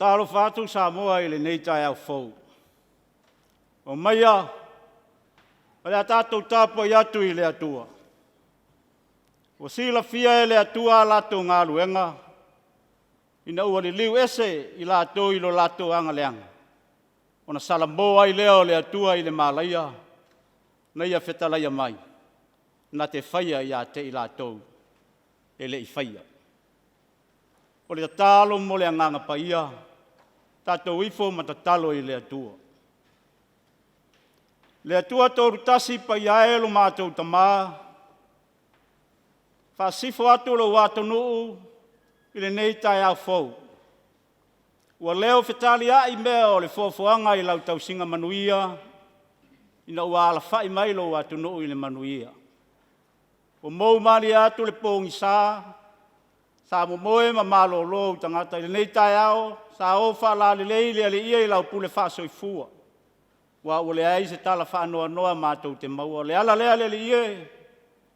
Faatalofa atu Samoa i lenei taeao fou. Aumaia o le a tatou tapuai atu i le Atua. Ua silafia e le Atua a latou galuega, ina ua liliu ese i latou i lo latou aga leaga, ona salamo ai lea o le Atua i le malaia na Ia fetalaia mai na te faia ia te i latou e le i faia. O le tatalo mo le Agaga Paia, tatou ifo ma tatalo i le Atua. Le Atua Tolu Tasi Paia e lo matou Tama, faasisifo atu lou atunuu i lenei taeao fou, ua leo fetaliai mea o le foafoaga i lau tausiga manuia ina ua alafai mai lou atunuu i le manuia. Ua mou malie atu le pogisa, sa momoe ma malolo ou tagata, i lenei taeao sa o faalalelei le alii i lau pule faasoifua, aua ua leai se tala faanoanoa matou te maua. O le ala lea le Alii e,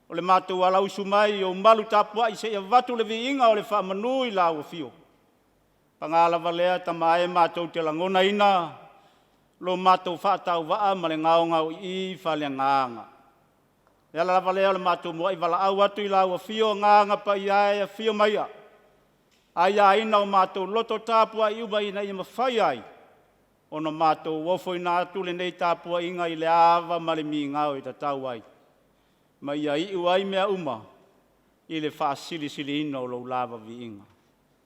o le matou alausu mai i ou malu tapuai se i avatu le viiga o le faamanu i lau afio. Paga lava lea Tama e, matou te lagonaina lo matou faatauvaa ma le gaogaoii faaleagaga. O le ala lava lea o le matou muai valaau atu i lau afio Agaga Paia e, afio maia, aiaina o matou loto tapuai uma ina ia mafai ai ona matou ofoina atu lenei tapuaiga i le ava ma le migao e tatau ai, ma ia iu ai mea uma i le faasilisiliina o lou lava viiga.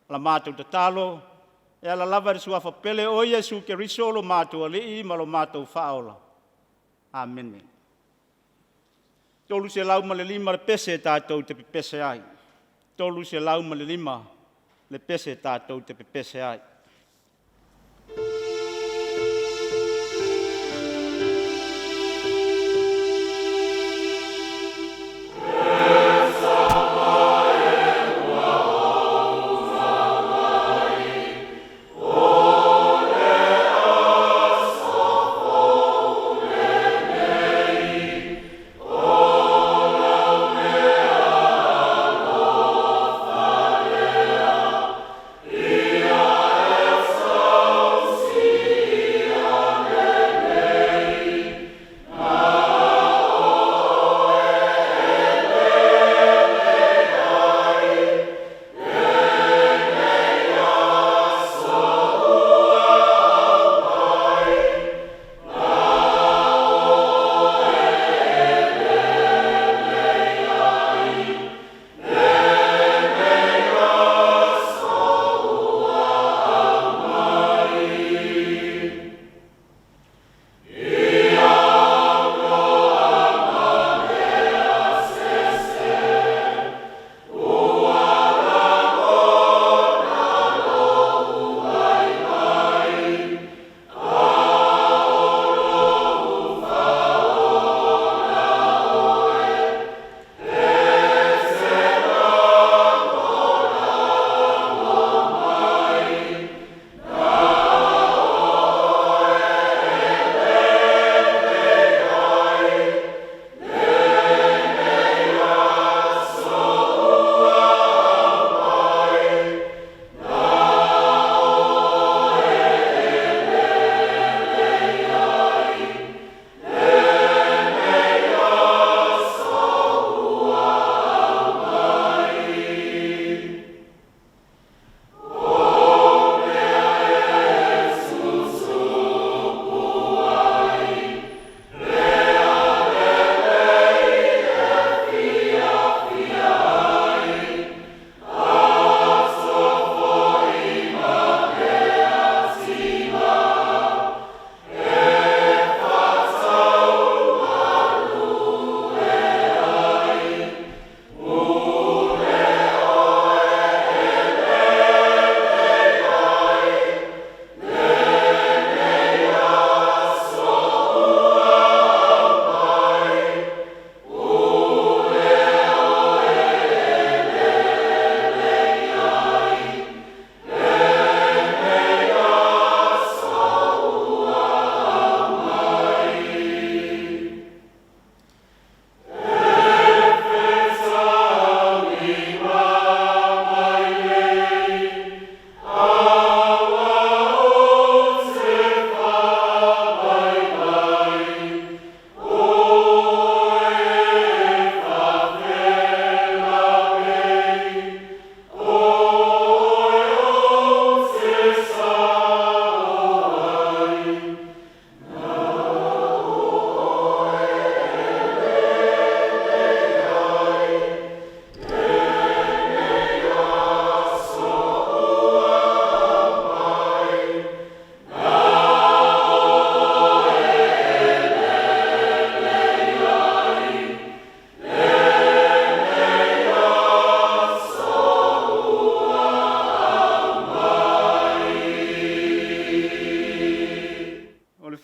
O la matou tatalo e ala lava i le Suafa pele o Iesu Keriso lo matou Alii ma lo matou Faaola. Amene. 305 le pese tatou te pepese ai, 305 le pese tatou te pepese ai.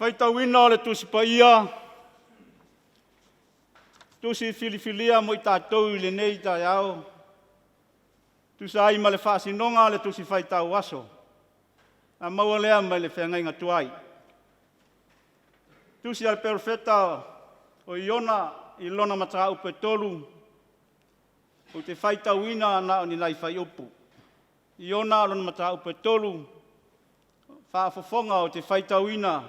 Faitauina o le Tusi Paia, tusi filifilia mo i tatou i lenei taeao, tusa ai ma le faasinoga a le Tusi Faitau Aso, na maua lea mai le feagaiga tuai. Tusi a le Perofeta o Iona i lona mataupu e 3, ou te faitauina na o ni nai fuaiupu. Iona lona mataupu e 3, faafofoga ou te faitauina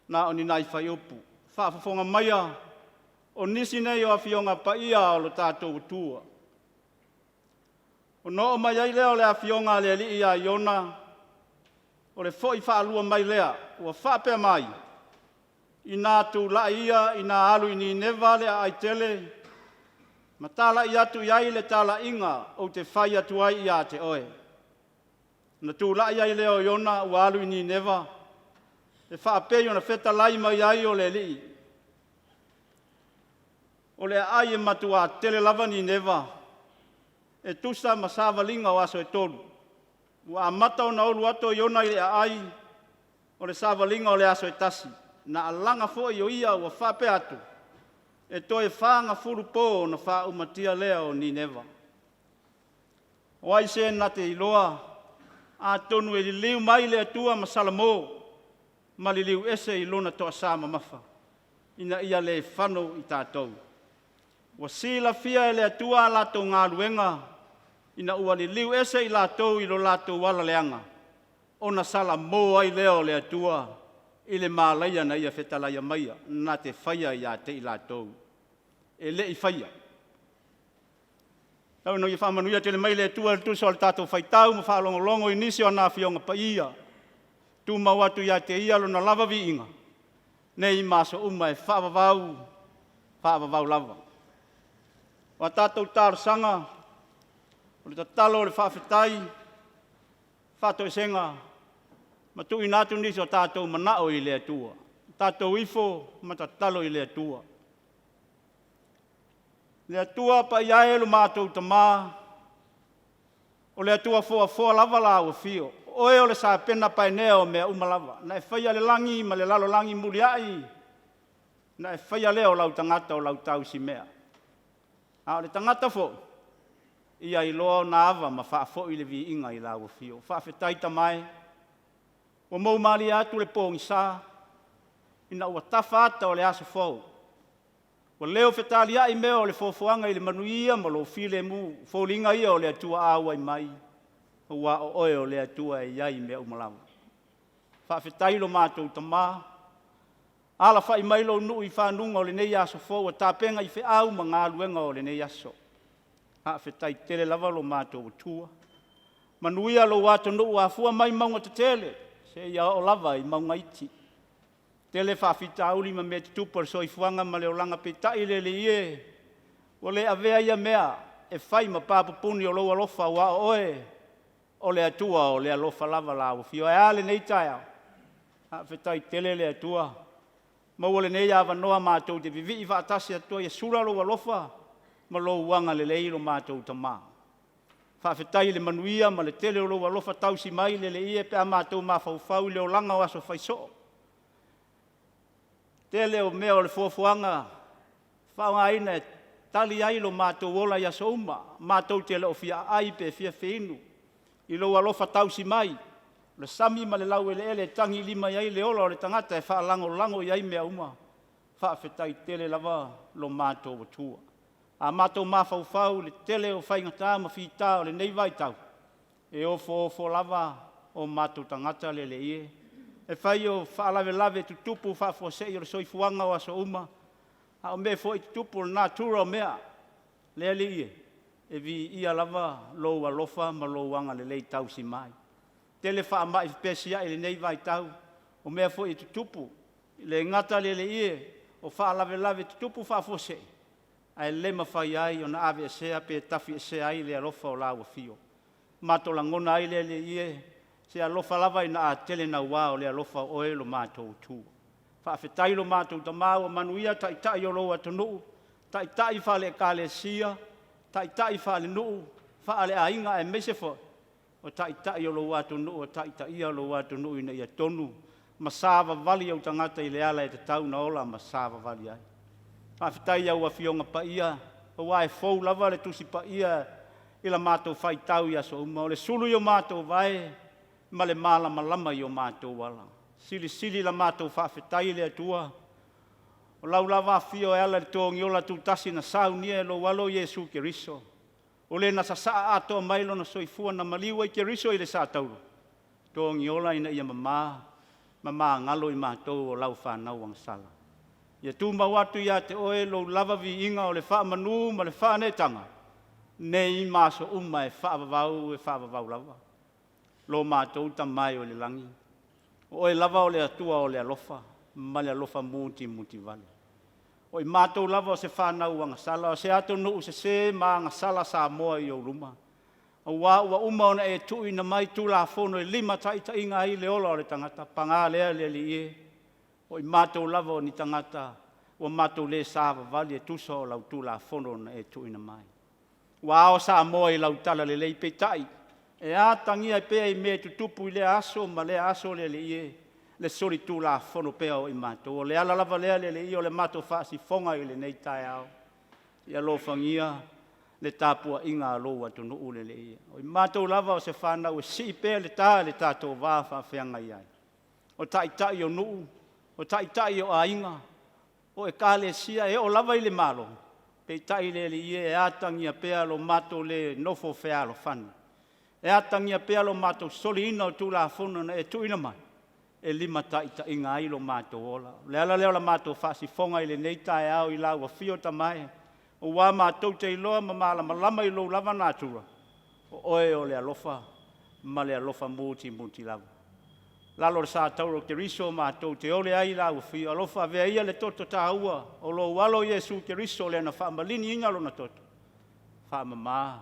na o ni nai fuaiupu. Faafofoga maia, o nisi nei o Afioga Paia a lo tatou Atua. Ona oo mai ai lea o le Afioga a le Alii ia Iona, o le foi faalua mai lea, ua faapea mai, ina tulai ia ina alu i Nineva le aai tele ma talai atu i ai le talaiga ou te fai atu ai ia te oe. Ona tulai ai lea o Iona ua alu i Nineva e faapei ona fetalai mai ai o le Alii. O le aai e matua tele lava Nineva, e tusa ma savaliga o aso e 3. Ua amata ona ulu atu o Iona i le aai, o le savaliga o le aso e tasi. Na alaga foi o ia ua faapea atu, e toe 40 po ona faaumatia lea o Nineva. O ai se na te iloa, atonu e liliu mai le Atua ma salamo ma liliu ese i lona toasa mamafa, ina ia le fano i tatou. Ua silafia e le Atua a latou galuega, ina ua liliu ese i latou i lo latou ala leaga, ona salamo ai lea o le Atua i le malaia na ia fetalaia maia, na te faia ia te i latou, e le i faia. Tau ina ia faamanuia tele mai le Atua e tusa o le tatou faitau ma faalogologo i nisi o ana Afioga Paia, tumau atu ia te Ia Lona lava viiga, nei ma aso uma e faavavau, faavavau lava. O a tatou talosaga, o le tatalo o le faafetai, faatoesega ma tuuina atu nisi o tatou manao i le Atua. Tatou ifo ma tatalo i le Atua. Le Atua Paia e lo matou Tama, o le Atua foafoa lava lau afio, o Oe o le Sapena paenea o mea uma lava, na e faia le lagi ma le lalolagi muliai ona e faia lea o lau tagata o lau tausimea. A o le tagata foi, ia iloa ona ava ma faafoi le viiga i lau afio. Faafetai Tama e, ua mou malie atu le pogisa ina ua tafa ata o le aso fou, ua leo fetaliai mea o le foafoaga i le manuia ma lou filemu, o foliga ia o le Atua auai mai, aua o Oe o le Atua e i ai mea uma lava. Faafetai i lo matou Tama, alafai mai lou nuu i fanuga o lenei aso fou ua tapena i feau ma galuega o lenei aso. Faafetai tele lava lo matou Atua, manuia lou atunuu, afua mai mauga tetele seia oo lava i mauga iti. Tele faafitauli ma mea tutupu o le soifuaga ma le olaga, peitai le Alii e, ua le avea ia mea e fai ma pa pupuni o lou alofa, aua o Oe o le Atua o le alofa lava lau afio. Ae a lenei taeao? Faafetai tele le Atua, maua lenei avanoa matou te vivii faatasi atu ai e sula lou alofa ma lou agalelei i lo matou Tama. Faafetai i le manuia ma le tele o lou alofa tausi mai le Alii e pe a matou mafaufau i le olaga o aso fai soo. Tele o mea o le foafoaga faaaogaina e tali ai lo matou ola i aso uma, matou te le o fia aai pe fia feinu i lou alofa tausi mai, o le sami ma le laueleele e tagilima i ai le ola o le tagata e faalagolago i ai mea uma. Faafetai tele lava lo matou Atua. A matou mafaufau i le tele o faigata ma fita o lenei vaitau, e ofoofo lava o matou tagata le Alii e, e fai o faalavelave tutupu faafuasei o le soifuaga o aso uma, a o mea foi e tutupu o le natura o mea. Le Alii e, e viia lava lou alofa ma lou agalelei tausi mai. Tele faamai fepesiai i lenei vaitau, o mea foi e tutupu, e le gata le Alii e, o faalavelave tutupu faafuasei, ae le mafai ai ona aveesea pe tafiesea ai le alofa o lau afio. Matou lagona ai le Alii e, se alofa lava ina a tele naua o le alofa o oe lo matou Atua. Faafetai lo matou Tama ua manuia taitai o lou atunuu, taitai faale-Ekalesia, taitai faalenuu, faaleaiga, aemaise foi o taitai o lou atunuu o taitaia lou atunuu ina ia tonu. ma savavali ou tagata i le ala e tatau ona ola ma savavali ai. Faafetai i au Afioga Paia, aua e fou lava le Tusi Paia i la matou faitau i aso uma, o le sulu i o matou vae ma le malamalama i o matou ala. Silisili la matou faafetai i le Atua, o lau lava afio e ala i le togiola tutasi na saunia e lou Alo Iesu Keriso, o le na sasaa atoa mai lona soifua na maliu ai Keriso i le satauro, togiola ina ia mama ma magalo i matou o lau fanau agasala. Ia tumau atu ia te oe lou lava viiga o le faamanu ma le faaneetaga, nei ma aso uma e faavavau e faavavau lava. Lo matou Tama e i le lagi, o oe lava o le Atua o le alofa ma le alofa mutimutivale. O i matou lava o se fanau agasala, o se atunuu sese ma agasala Samoa i ou luma, aua ua uma ona e tuuina mai Tulafono e limataitaiina ai le ola o le tagata. Paga lea le Alii e, o i matou lava o ni tagata ua matou le savavali e tusa o lau Tulafono na e tuuina mai. Ua ao Samoa i lau talalelei, peitai, e atagia pea i mea tutupu i lea aso ma lea aso le Alii e, le solitulafono pea o i matou. O le ala lava lea le Alii o le matou faasifoga i lenei taeao, ia alofagia le tapuaiga a lou atunuu le Alii e. O i matou lava o se fanau e sii pea le ta i le tatou va faafeagai ai, o taitai o nuu, o taitai o aiga, o Ekalesia, e oo lava i le Malo, peitai le Alii e, e atagia pea lo matou le nofo fealofani, e atagia pea lo matou soliina o Tulafono na e tuuina mai e limataitaiina ai lo matou ola. O le ala lea o la matou faasifoga i lenei taeao i lau afio Tama e, aua matou te iloa ma malamalama i lou lava natura, o oe o le alofa ma le alofa mutimuti lava. Lalo o le satauro o Keriso matou te ole ai i lau afio, alofa avea ia le toto taua o lou Alo Iesu Keriso lea na faamaliniina lona toto, faamama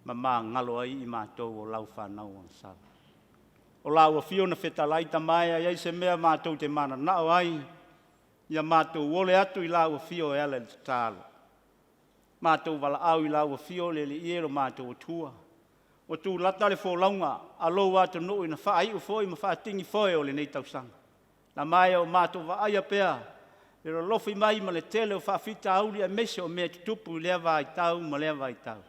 ma magalo ai i matou o lau fanau agasala. O lau afio na fetalai Tama e, a i ai se mea matou te mananao ai, ia matou ole atu i lau afio e ala i le tatalo. Matou valaau i lau afio le Alii e lo matou Atua, ua tulata le folauga a lou atunuu ina faaiu foi ma faatini foe o lenei tausaga. Tama e, o matou vaaia pea le lolofi mai ma le tele o faafitauli aemaise o mea tutupu i lea vaitau ma lea vaitau.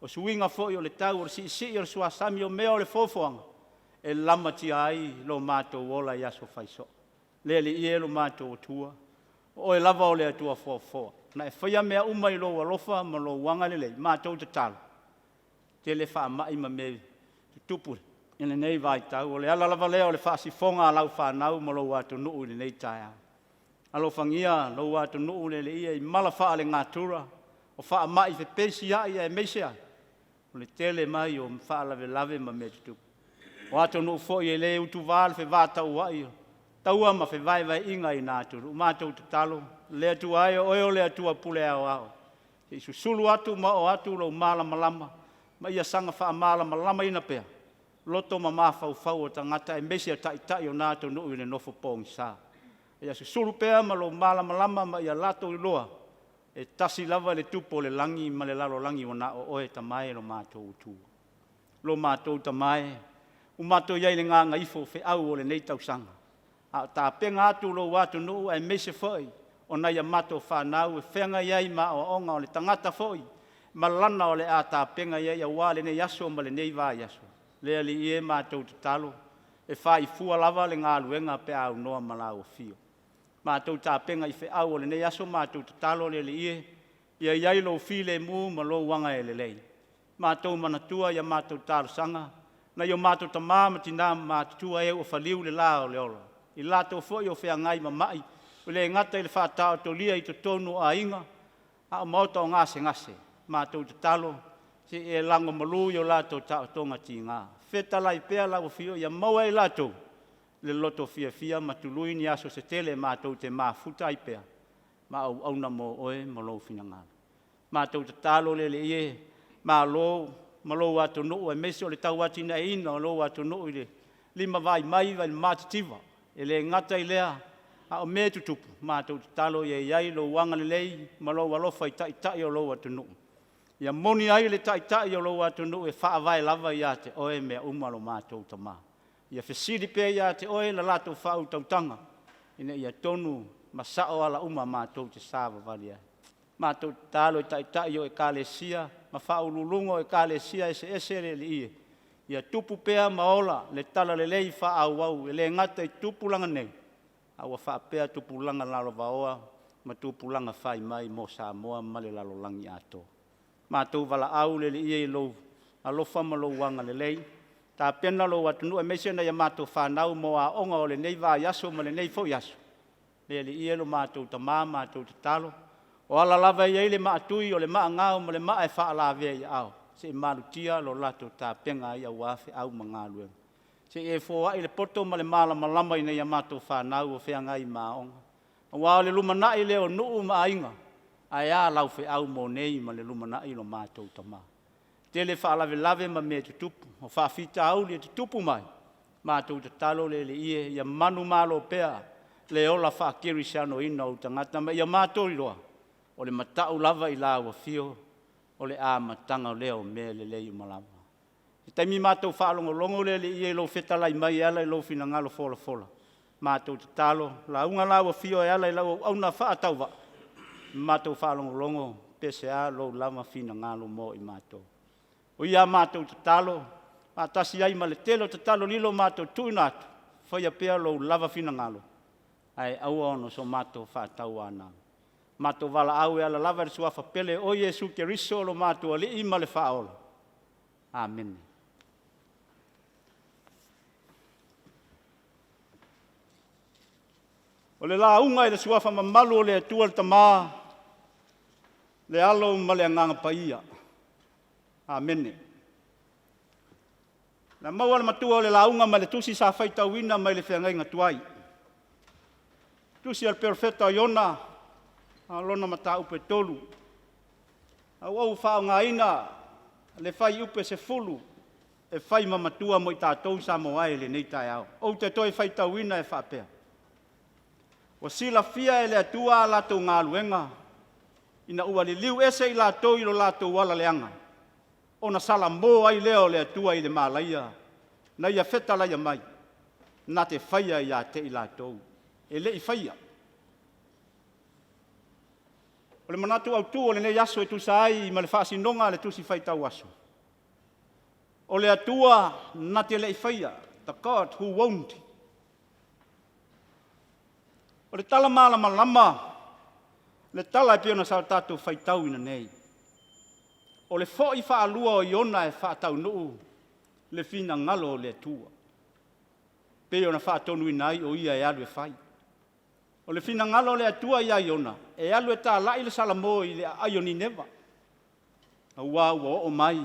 O suiga foi o le tau, o le siisii o le suasami, o mea o le foafoaga, e lamatia ai lo matou ola i aso fai soo. Le Alii e lo matou Atua, o oe lava o le Atua foafoa, na e faia mea uma i lou alofa ma lou agalelei. Matou tatalo, tele faamai ma mea tutupu i lenei vaitau, o le ala lava lea o le faasifoga a lau fanau ma lou atunuu i lenei taeao. Alofagia lou atunuu le Alii e i mala faalenatura, o faamai fepesiai aemaise ai o le tele mai o faalavelave ma mea tutupu. O atunuu foi e le utuva le fevatauai, taua ma fevaevaeiga i na atunuu. Matou tatalo, le Atua e, o oe o le Atua pule aoao, se i susulu atu ma oo atu lou malamalama ma ia saga faamalamalamaina pea loto ma mafaufau o tagata aemaise o taitai o na atunuu i le nofo pogisa. Ia susulu pea ma lou malamalama ma ia latou iloa, e tasi lava le Tupu o le lagi ma le lalolagi ua na o oe Tama e lo matou Atua. Lo matou Tama e, ua matou i ai i le gagaifo o feau o lenei tausaga, a o tapena atu lou atunuu aemaise foi o nai a matou fanau e feagai ai ma aoaoga o le tagata foi ma lana o le a tapena i ai aua lenei aso ma lenei vaiaso. Le Alii e, matou tatalo, e faifua lava le galuega pe a aunoa ma lau afio. Matou tapena i feau o lenei aso, matou tatalo le Alii e, ia i ai lou filemu ma lou aga e lelei. Matou manatua i a matou talosaga nai o matou tama ma tina matutua e ua faliu le la o le ola, i latou foi o feagai ma mai, e le gata i le faataotolia i totonu o aiga, a o maota o gasegase. Matou tatalo, se i e lagomalu i o latou taotoga tiga, fetalai pea lau afio ia maua e i latou le loto fiafia ma tului ni aso se tele matou te mafuta ai pea ma auauna mo oe ma lou finagalo. Matou tatalo le Alii e, malo ma lou atunuu aemaise o le tauatiaeina o lou atunuu i le limavaivai ma le matitiva. E le gata i lea, a o mea e tutupu, matou tatalo ia i ai lou agalelei ma lou alofa i taitai o lou atunuu. Ia moni ai le taitai o lou atunuu e faavae lava ia te oe mea uma lo matou Tama. Ia fesili pea ia te Oe le latou faautautaga, ina ia tonu ma sao ala uma matou te savavali ai. Matou tatalo i Taitai o Ekalesia ma Faauluuluga o Ekalesia eseese le Alii e, ia tupu pea ma ola le talalelei faaauau, e le gata i tupulaga nei, a ua faapea tupulaga lalovaoa ma tupulaga fai mai mo Samoa ma le lalolagi atoa. Matou valaau le Alii e i lou alofa ma lou agalelei, tapena lou atunuu aemaise nai a matou fanau mo aoga o lenei vaiaso ma lenei foi aso. Le Alii e lo matou Tama, matou tatalo, o ala lava e i ai le maatui, o le maagao ma le maa e faalavea i aao, se i malutia lo latou tapena ai aua feau ma galuega. Se i e foai le poto ma le malamalama i nai a matou fanau o feagai ma aoga, aua o le lumanai lea o nuu ma aiga, ae a lau feau mo nei ma le lumanai lo matou Tama? Tele faalavelave ma mea e tutupu, o faafitauli e tutupu mai, matou tatalo le Alii e, ia manumalo pea le ola faakerisianoina o ou tagata ma ia matou iloa, o le matau lava i lau afio, o le amataga lea o mea lelei uma lava. I se taimi matou faalogologo le Alii e i lou fetalai mai e ala i lou finagalo folafola, matou tatalo, lauga lau afio e ala i lau auauna faatauvaa, matou faalogologo pe o se a lou lava finagalo mo i matou. O ia a matou tatalo faatasi ai ma le tele o tatalo lilo ua matou tuuina atu, faia pea lou lava finagalo, ae aua ona so matou faatauanau. Matou valaau e ala lava i le Suafa pele o Iesu Keriso lo matou Alii ma le Faaola. Amene. O le lauga i le Suafa mamalu o le Atua le Tama, le Alo ma le Agaga Paia. Amene. Na maua le matua o le lauga mai le tusi sa faitauina mai le feagaiga tuai, tusi a le Perofeta o Iona, a o lona mataupu e 3. A ua ou faaaogaina le fuaiupu e 10 e fai ma matua mo i tatou Samoa e i lenei taeao. Ou te toe faitauina e faapea, ua silafia e le Atua a latou galuega, ina ua liliu ese i latou i lo latou ala leaga, ona salamo ai lea o le Atua i le malaia na ia fetalaia mai, na te faia ia te i latou, e le i faia. O le manatu autu o lenei aso e tusa ai ma le faasinoga a le Tusi Faitau Aso, o le Atua na te le i faia, the God who won't. O le tala malamalama le tala e pei ona tatou faitauina nei, o le foi faalua o Iona e faataunuu le finagalo o le Atua, pei ona faatonuina ai o ia e alu e fai. O le finagalo o le Atua ia Iona, e alu e talai le salamo i le aai o Nineva, aua ua oo mai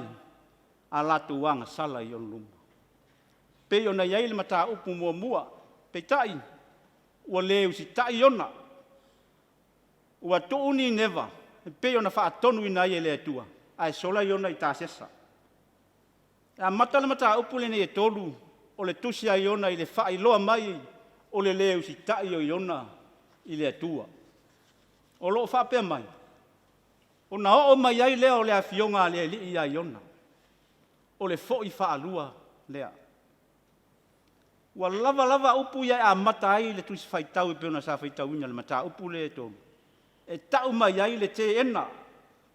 a latou agasala i ona luma. E pei ona i ai le mataupu muamua, peitai ua le usitai Iona, ua tuu Nineva e pei ona faatonuina ai e le Atua, ae sola Iona i Tasesa. E amata le mataupu lenei e 3, o le tusi a Iona i le faailoa mai o le le usitai o Iona i le Atua. O lo o faapea mai, ona oo mai ai lea o le Afioga a le Alii ia Iona, o le foi faalua lea. Ua lava lava upu ia e amata ai le Tusi Faitau e pei ona sa faitauina i le mataupu lea e 3, e tau mai ai le teena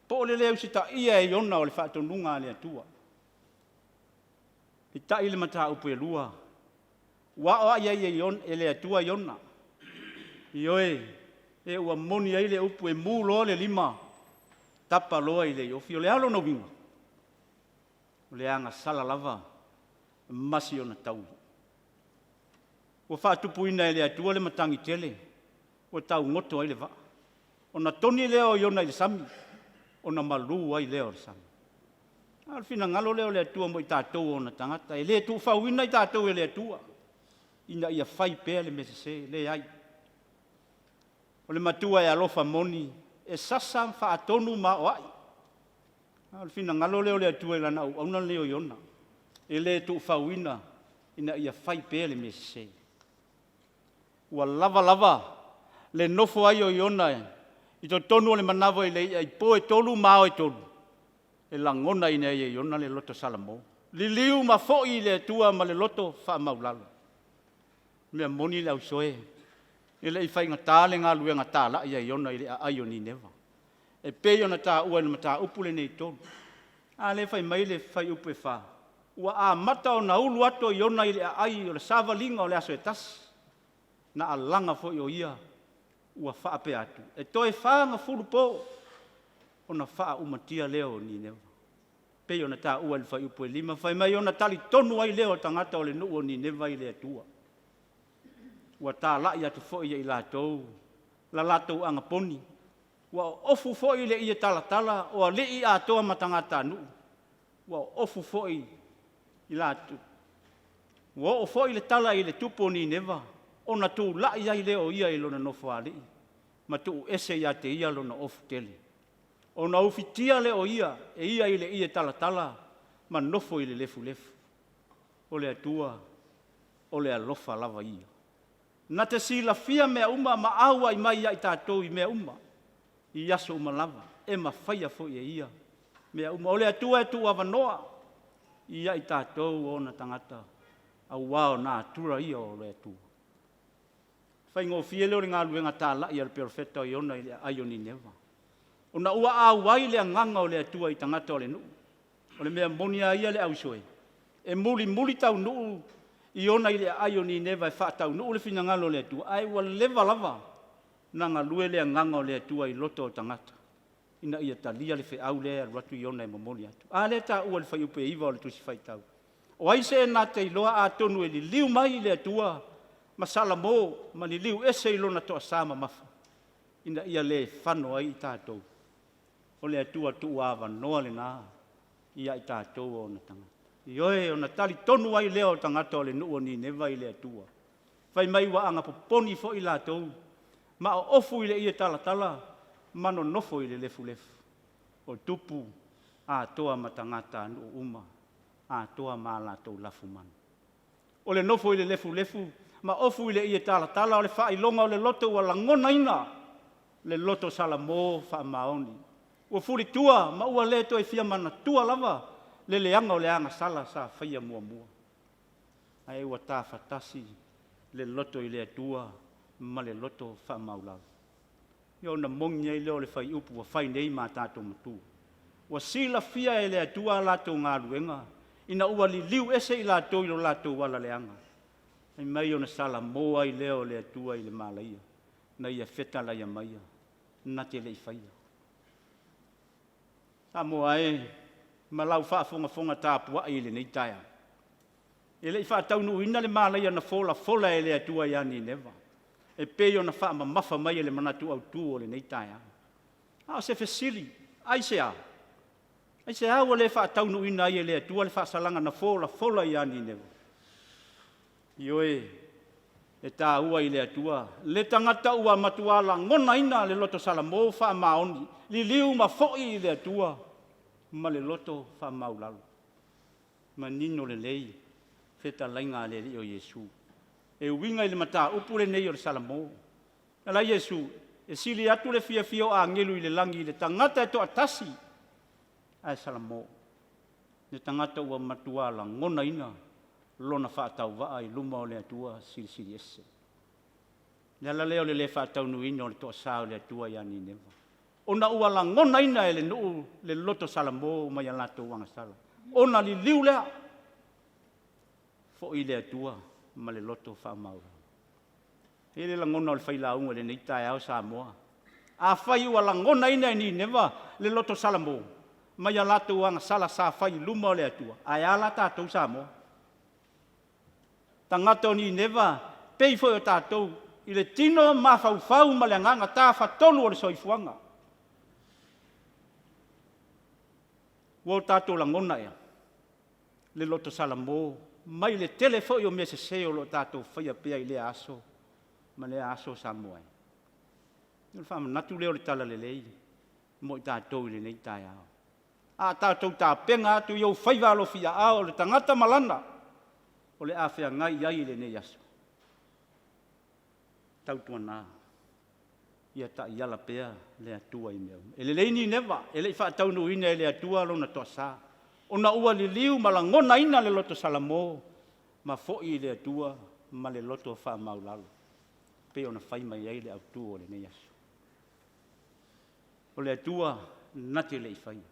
po o le le usitaia e Iona o le faatonuga a le Atua. Peitai le mataupu e 2, ua aoai ai e le Atua Iona, ioe, pe ua moni ai le upu e mu loa le lima, tapa loa i le iofi. O le a lona uiga? O le agasala lava ma si ona taui. Ua faatupuina e le Atua le matagi tele ua taugoto ai le vaa, ona toni lea o Iona i le sami, ona malu ai lea o le sami. A o le finagalo lea o le Atua mo i tatou o ona tagata, e le tuufauina i tatou e le Atua ina ia fai pea le mea sese, e leai. O le Matua e alofa moni, e sasa ma faatonu ma aoai. A o le finagalo lea o le Atua i lana auauna lenei o Iona, e le tuufauina ina ia fai pea le mea sese. Ua lava lava le nofo ai o Iona i totonu o le manava o le i'a i po e tolu ma ao e tolu, e lagonaina ai e Iona le loto salamo. Liliu ma foi i le Atua ma le loto faamaualalo. O le mea moni le ausoe, e le i faigata le galuega talai a Iona i le aai o Nineva, e pei ona taua i le mataupu lenei e 3. A lea e fai mai le fuaiupu 4, ua amata ona ulu atu o Iona i le aai o le savaliga o le aso e tasi, na alaga foi o ia ua faapea atu, e toe 40 po ona faaumatia lea o Nineva. E pei ona taua i le fuaiupu 5, fai mai ona talitonu ai lea o tagata o le nuu o Nineva i le Atua. Ua talai atu foi e i latou la latou agaponi, ua oofu foi le ie talatala o alii atoa ma tagatanuu, ua oofu foi i latou. Ua oo foi le tala i le tupu o Nineva, ona tulai ai lea o ia i lona nofoalii ma tuuese ia te ia lona ofu tele. Ona ufitia lea o ia e ia i le ie talatala ma nofo i le lefulefu. O le Atua, o le alofa lava Ia. Na te silafia mea uma ma auai mai ia i tatou i mea uma, i aso uma lava, e mafaia foi e Ia mea uma. O le Atua e tuuavanoa ia i tatou o ona tagata, aua o natura ia o le Atua. E faigofie lea o le galuega talai a le perofeta o Iona i le aai o Nineva, ona ua auai le Agaga o le Atua i tagata o le nuu. O le mea moni lava ia le ausoe, e mulimuli taunuu Iona i le aai o Nineva e faataunuu le finagalo o le Atua, ae ua leva lava ona galue le Agaga o le Atua i loto o tagata, ina ia talia le feau lea e alu atu Iona e momoli atu. A lea e taua i le fuaiupu 9 o le Tusi Faitau, o ai se na te iloa atonu e liliu mai i le Atua ma salamo ma liliu ese i lona toasa mamafa, ina ia le fano ai i tatou. O le Atua tuuavanoa lena ia i tatou o ona tagata. Ioe, ona talitonu ai lea o tagata o le nuu o Nineva i le Atua. Fai mai ua agapoponi foi latou, ma oofu i le ie talatala ma nonofo i le lefulefu, o tupu atoa ma tagatanuu uma, atoa ma a latou lafumanu. O le nofo i le lefulefu ma ofu i le ie talatala, o le faailoga o le loto ua lagonaina le loto salamo faamaoni. Ua fulitua ma ua le toe fia manatua lava le leaga o le agasala sa faia muamua. Ae ua tafatasi le loto i le Atua ma le loto faamaualalo. Ia ona moni ai lea o le fuaiupu ua fai nei ma tatou matua. Ua silafia e le Atua a latou galuega, ina ua liliu ese i latou i lo latou ala leaga. Fai mai ona salamo ai lea o le Atua i le malaia, na ia fetalaia maia, na te le i faia. Samoa e, ma lau faafogafoga tapuai i lenei taeao, e le i faataunuuina le malaia na folafola e le Atua ia Nineva, e pei ona faamamafa mai e le manatu autu o lenei taeao. A o se fesili, aisea? Aisea ua le faataunuuina ai e le Atua le faasalaga na folafola ia Nineva? Ioe, e taua i le Atua le tagata ua matua lagonaina le loto salamo faamaoni, liliu ma foi i le Atua ma le loto faamaualalo. Manino lelei fetalaiga a le Alii o Iesu e uiga i le mataupu lenei o le Salamo. Ala Iesu, e sili atu le fiafia o agelu i le lagi i le tagata e toatasi ae Salamo, le tagata ua matua lagonaina lona faatauvaa i luma o le Atua Silisili Ese. O le ala lea o le le faataunuuina o le toasa o le Atua ia Nineva, ona ua lagonaina e le nuu le loto salamo mai a latou agasala, ona liliu lea, foi i le Atua ma le loto faamaualalo. E i ai le lagona o le failauga i lenei taeao Samoa, afai ua lagonaina e Nineva le loto salamo mai a latou agasala sa fai i luma o le Atua, ae a la tatou Samoa? Tagata o Nineva, pei foi o tatou, i le tino, mafaufau ma le agaga tafatolu o le soifuaga. Ua o tatou lagona ea le loto salamo mai le tele foi o mea sese o lo o tatou faia pea i lea aso ma lea aso Samoa e? O le faamanatu lea o le Talalelei mo i tatou i lenei taeao. A tatou tapena atu i ou faiva alofiaao, o le tagata ma lana, o le a feagai ai i lenei aso, tautuana, ia taiala pea le Atua i mea uma. E lelei Nineva, e le i faataunuuina e le Atua lona toasa. Ona ua liliu ma lagonaina le loto salamo ma foi i le Atua ma le loto faamaualalo, pei ona fai mai ai le autu o lenei aso. O le Atua na te le i faia,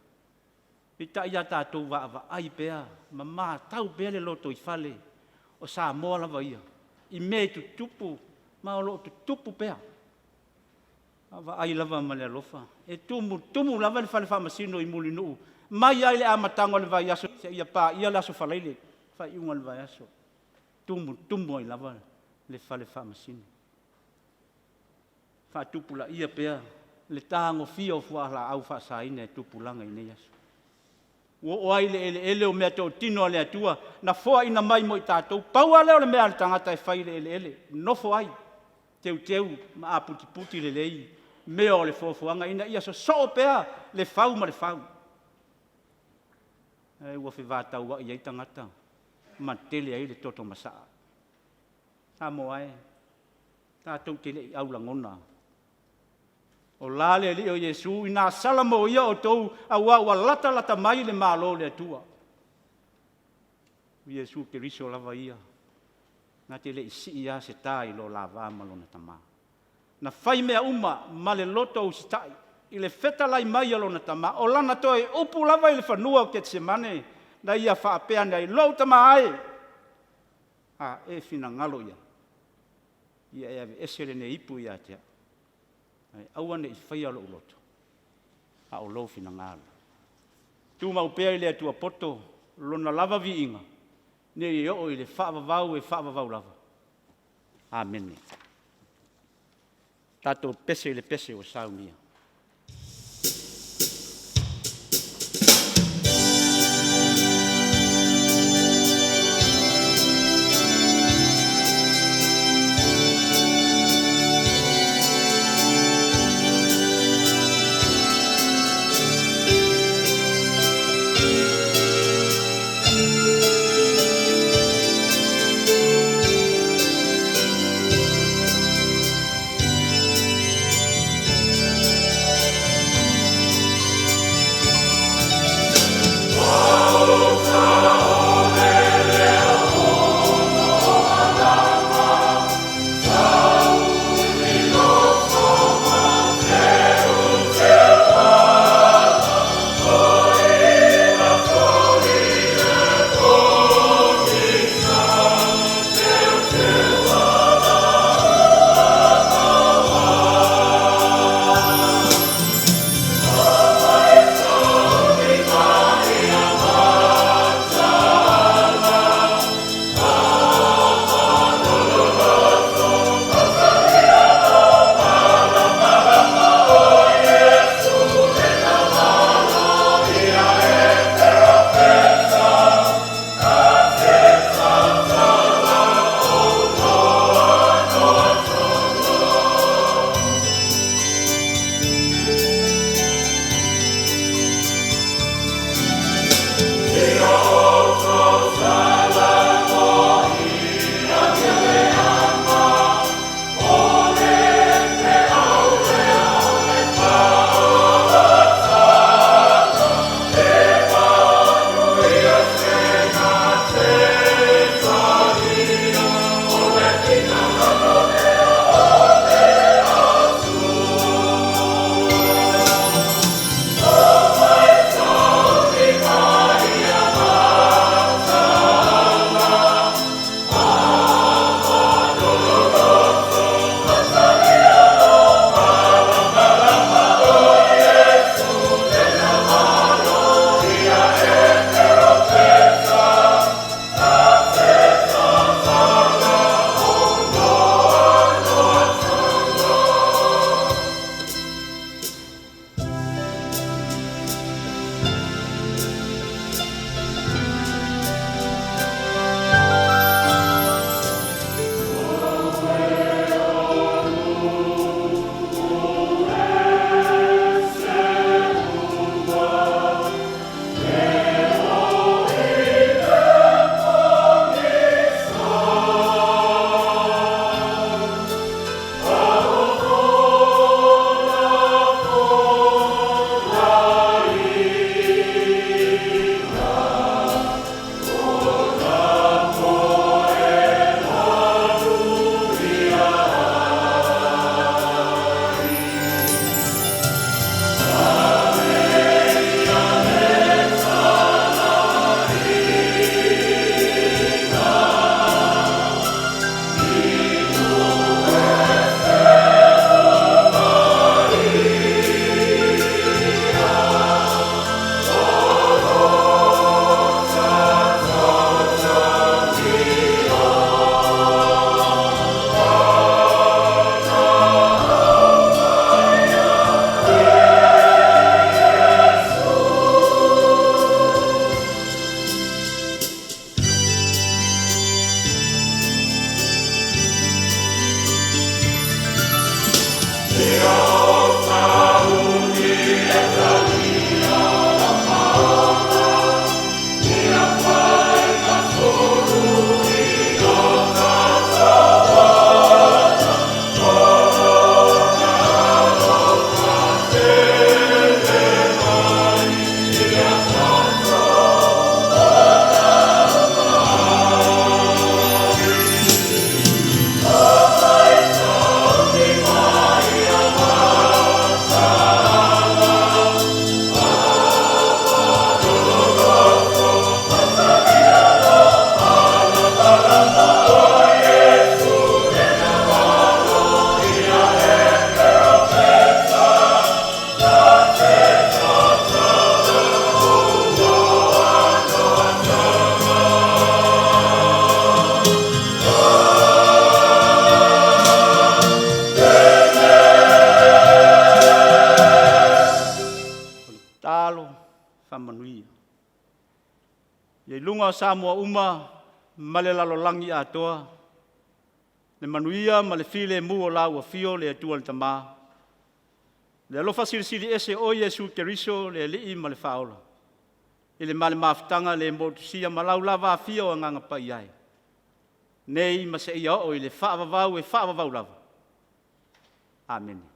peitai a tatou vaavaai pea ma matau pea le lotoifale o Samoa lava ia i mea e tutupu ma o lo o tutupu pea. Vaavaai lava ma le alofa, e tumutumu lava le fale faamasino i Mulinuu mai lava i le amataga o le vaiaso seia paia le Aso Faraile, faaiuga o le vaiaso, e tumutumu ai lava le fale faamasino. Faatupulaia pea le tagofia o fualaau faasaina e tupulaga i nei aso. Ua oo lava i le eleele o meatotino a le Atua na foaina mai mo i tatou. Pau lava lea o le mea a le tagata e fai i le eleele, nofo ai, teuteu ma aputiputi lelei mea o le foafoaga ina ia sosoo pea le fau ma le fau. Ae ua fevatauai ai tagata ma tele ai le toto masaa. Samoa e, tatou te le i aulagona, o la le Alii o Iesu, ina salamoia outou aua ua latalata mai le Malo o le Atua. O Iesu Keriso lava ia, na te le i sii lava se ta i lo la va ma lona Tama. Na fai mea uma ma le loto usitai i le fetalai mai a lona Tama. O lana toe upu lava i le fanua o Ketisemane, na ia faapea ane ai, lou Tama e, a e finagalo i ai, ia e aveese lenei ipu ia te au, ae aua ne i faia lou loto, a o lou finagalo. Tumau pea i le Atua poto Lona lava viiga, seia oo i le faavavau e faavavau lava. Amene. Tatou pese i le pese ua saunia. a Samoa uma ma le lalolagi atoa, le manuia ma le filemu o la ua afio le Atua le Tama, le alofa Silisili Ese o Iesu Keriso le Alii ma le Faaola, i le ma le mafutaga le motusia ma lau lava Afio o Agaga Paia e, nei ma seia oo i le faavavau e faavavau lava. Amene.